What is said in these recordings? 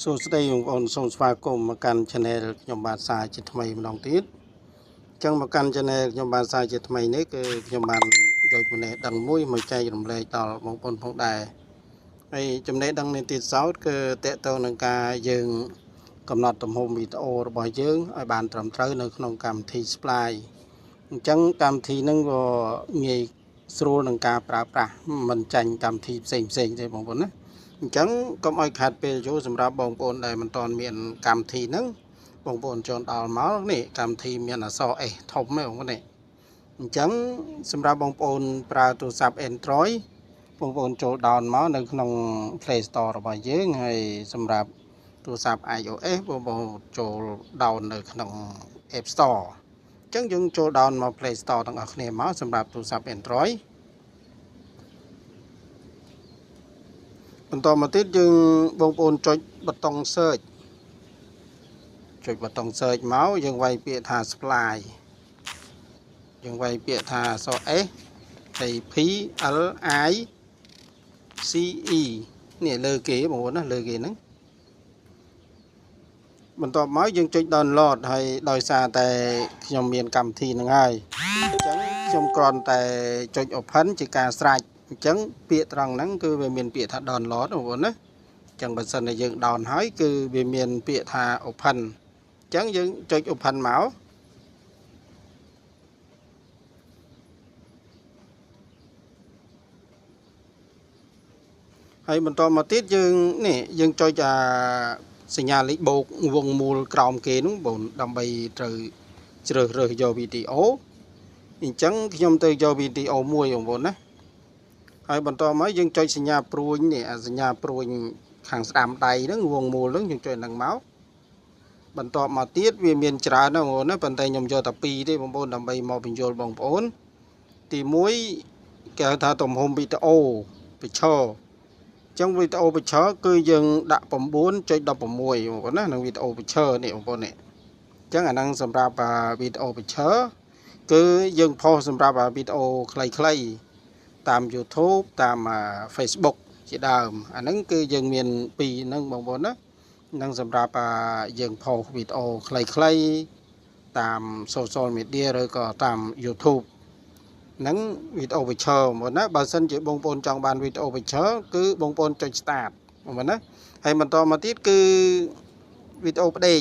សួស្តីបងប្អូនសូមស្វាគមន៍មកកាន់ Channel ខ្ញុំបាទសាជាថ្មីម្ដងទៀតអញ្ចឹងមកកាន់ Channel ខ្ញុំបាទសាជាថ្មីនេះគឺខ្ញុំបានយកចំណេះដឹងមួយមកចែករំលែកដល់បងប្អូនផងដែរហើយចំណេះដឹងនេះទៀតសោតគឺតកតងនឹងការយើងកំណត់ទំហំវីដេអូរបស់យើងឲ្យបានត្រឹមត្រូវនៅក្នុងកម្មវិធី Splice អញ្ចឹងកម្មវិធីហ្នឹងក៏ងាយស្រួលនឹងការប្រើប្រាស់មិនចាញ់កម្មវិធីផ្សេងផ្សេងទេបងប្អូនណាអញ្ចឹងកុំឲ្យខាត់ពេលយូរសម្រាប់បងប្អូនដែលមិនទាន់មានកម្មវិធីហ្នឹងបងប្អូនចូលដល់មកនេះកម្មវិធីមានអក្សរ S ធំហ្នឹងបងប្អូននេះអញ្ចឹងសម្រាប់បងប្អូនប្រើទូរស័ព្ទ Android បងប្អូនចូល down មកនៅក្នុង Play Store របស់យើងហើយសម្រាប់ទូរស័ព្ទ iOS បងប្អូនចូល down នៅក្នុង App Store អញ្ចឹងយើងចូល down មក Play Store ទាំងអស់គ្នាមកសម្រាប់ទូរស័ព្ទ Android បន្តមកទៀតយើងបងប្អូនចុចប៊ូតុង search ចុចប៊ូតុង search មកយើងវាយពាក្យថា Splice យើងវាយពាក្យថាអក្សរ S ហើយ P L I C E នេះលើគេបងប្អូនណាលើគេហ្នឹងបន្ទាប់មកយើងចុច download ហើយដោយសារតែខ្ញុំមានកម្មវិធីហ្នឹងហើយអញ្ចឹងខ្ញុំគ្រាន់តែចុច open ជាការស្រេចអញ្ចឹងពាក្យត្រង់ហ្នឹងគឺវាមានពាក្យថា download បងប្អូនណាអញ្ចឹងបើសិនតែយើង down ហើយគឺវាមានពាក្យថា open អញ្ចឹងយើងចុច open មកហើយបន្តមកទៀតយើងនេះយើងចុចអាសញ្ញាលេខបូកវងមូលក្រោមគេនោះបងដើម្បីត្រូវជ្រើសរើសយកវីដេអូអញ្ចឹងខ្ញុំទៅយកវីដេអូមួយបងប្អូនណាហើយបន្តមកយើងចុចសញ្ញាព្រួញនេះអាសញ្ញាព្រួញខាងស្ដាំដៃហ្នឹងវងមូលហ្នឹងយើងចុចហ្នឹងមកបន្ទាប់មកទៀតវាមានច្រើនណាស់បងប្អូនណាប៉ុន្តែខ្ញុំយកតែពីរទេបងប្អូនដើម្បីមកបញ្យល់បងប្អូនទី1គេហៅថាទំហំវីដេអូបញ្ឈរចឹងវីដេអូបញ្ឈរគឺយើងដាក់9.16បងប្អូនណានឹងវីដេអូបញ្ឈរនេះបងប្អូននេះអញ្ចឹងអាហ្នឹងសម្រាប់វីដេអូបញ្ឈរគឺយើងផុសសម្រាប់វីដេអូខ្លីៗតាម YouTube តាម Facebook ជាដើមអាហ្នឹងគឺយើងមានពីរហ្នឹងបងប្អូនណានឹងសម្រាប់យើងផុសវីដេអូខ្លីៗតាម social media ឬក៏តាម YouTube ហ្នឹងវីដេអូបញ្ឈរបងប្អូនណាបើសិនជាបងប្អូនចង់បានវីដេអូបញ្ឈរគឺបងប្អូនចុច start បងប្អូនណាហើយបន្តមកទៀតគឺវីដេអូផ្ដេក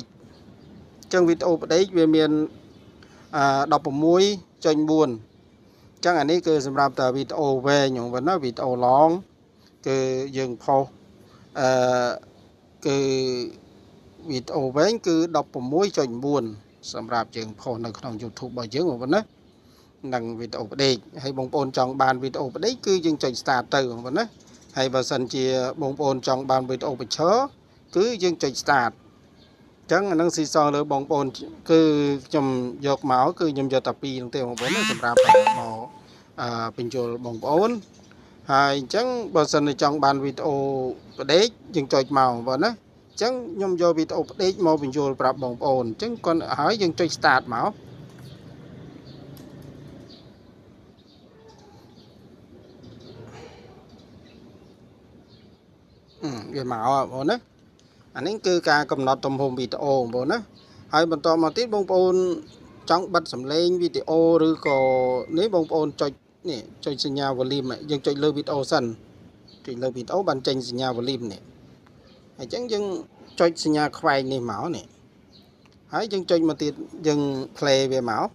អញ្ចឹងវីដេអូផ្ដេកវាមាន16.4ចឹងអានេះគឺសម្រាប់តែវីដេអូវែងបងប្អូនណាវីដេអូឡងគឺយើងផុសអឺគឺវីដេអូវែងគឺ16.9សម្រាប់យើងផុសនៅក្នុង YouTube របស់យើងបងប្អូនណានឹងវីដេអូផ្ដេកហើយបងប្អូនចង់បានវីដេអូផ្ដេកគឺយើងចុច start ទៅបងប្អូនណាហើយបើសិនជាបងប្អូនចង់បានវីដេអូបញ្ឈរគឺយើងចុច start អញ្ចឹងអានឹងស៊ីសងលើបងប្អូនគឺខ្ញុំយកមកគឺខ្ញុំយកតែពីរហ្នឹងទេបងប្អូនណាសម្រាប់មកអឺបញ្យល់បងប្អូនហើយអញ្ចឹងបើសិនជាចង់បានវីដេអូផ្ដេកយើងចុចមកបងប្អូនណាអញ្ចឹងខ្ញុំយកវីដេអូផ្ដេកមកបញ្យល់ប្រាប់បងប្អូនអញ្ចឹងគាត់ហើយយើងចុច start មកវាមកបងប្អូនណាអានេះគឺការកំណត់ទំហំវីដេអូបងប្អូនណាហើយបន្តមកទៀតបងប្អូនចង់បិទសំឡេងវីដេអូឬក៏នេះបងប្អូនចុចនេះចុចសញ្ញា volume យើងចុចលើវីដេអូសិនចុចលើវីដេអូបានចេញសញ្ញា volume នេះអញ្ចឹងយើងចុចសញ្ញាខ្វែងនេះមកនេះហើយយើងចុចមកទៀតយើង play វាមក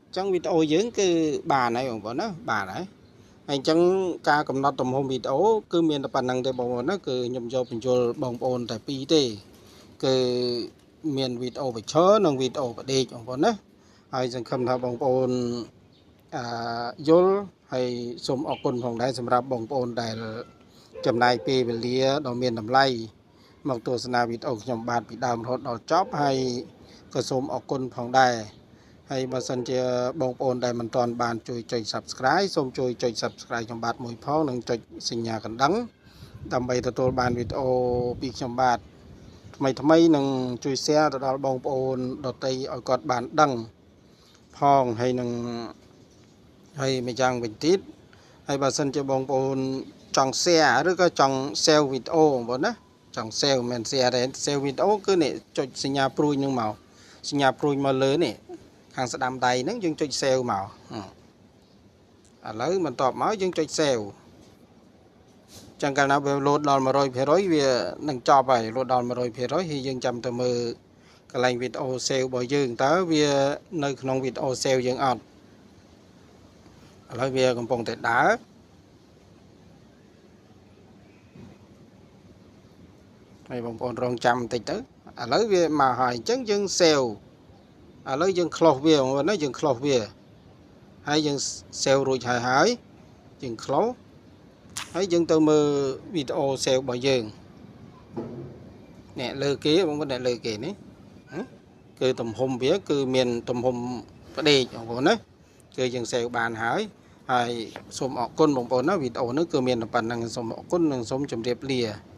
អញ្ចឹងវីដេអូយើងគឺបានហើយបងប្អូនណាបានហើយហើយអញ្ចឹងការកំណត់ទំហំវីដេអូគឺមានតែប៉ុណ្្នឹងទេបងប្អូនណាគឺខ្ញុំយកបញ្យល់បងប្អូនតែពីរទេគឺមានវីដេអូបញ្ឈរនិងវីដេអូផ្ដេកបងប្អូនណាហើយសង្ឃឹមថាបងប្អូនអឺយល់ហើយសូមអរគុណផងដែរសម្រាប់បងប្អូនដែលចំណាយពេលវេលាដ៏មានតម្លៃមកទស្សនាវីដេអូខ្ញុំបាទពីដើមរហូតដល់ចប់ហើយក៏សូមអរគុណផងដែរហើយបើសិនជាបងប្អូនដែលមិនទាន់បានជួយចុច Subscribe សូមជួយចុច Subscribe ខ្ញុំបាទមួយផងនិងចុចសញ្ញាកណ្ដឹងដើម្បីទទួលបានវីដេអូពីខ្ញុំបាទថ្មីថ្មីនិងជួយ Share ទៅដល់បងប្អូនដទៃឲ្យគាត់បានដឹងផងហើយនឹងហើយម្យ៉ាងវិញទៀតហើយបើសិនជាបងប្អូនចង់ Share ឬក៏ចង់ Save វីដេអូបងប្អូនណា ចង់ save មិន share ទេ save វីដេអូគឺនេះចុចសញ្ញាព្រួយនឹងមកសញ្ញាព្រួយមកលើនេះខាងស្ដាំដៃហ្នឹងយើងចុច save មកឥឡូវបន្ទាប់មកយើងចុច save ចឹងកាលណាវាលោតដល់100%វានឹងចប់ហើយលោតដល់100%ហើយយើងចាំទៅមើលកន្លែងវីដេអូ save របស់យើងតើវានៅក្នុងវីដេអូ save យើងអត់ឥឡូវវាកំពុងតែដើរហើយបងប្អូនរងចាំបន្តិចទៅឥឡូវវាមកហើយអញ្ចឹងយើង save ឥឡូវយើង close វាបងប្អូនណាយើង close វាហើយយើង save រួចហើយហើយយើង close ហើយយើងទៅមើលវីដេអូ save របស់យើងអ្នកលើគេបងប្អូនអ្នកលើគេនេះគឺទំហំវាគឺមានទំហំផ្ដេកបងប្អូនណាគឺយើង save បានហើយហើយសូមអរគុណបងប្អូនណាវីដេអូនេះគឺមានតែប៉ុណ្្នឹងសូមអរគុណនិងសូមជម្រាបលា។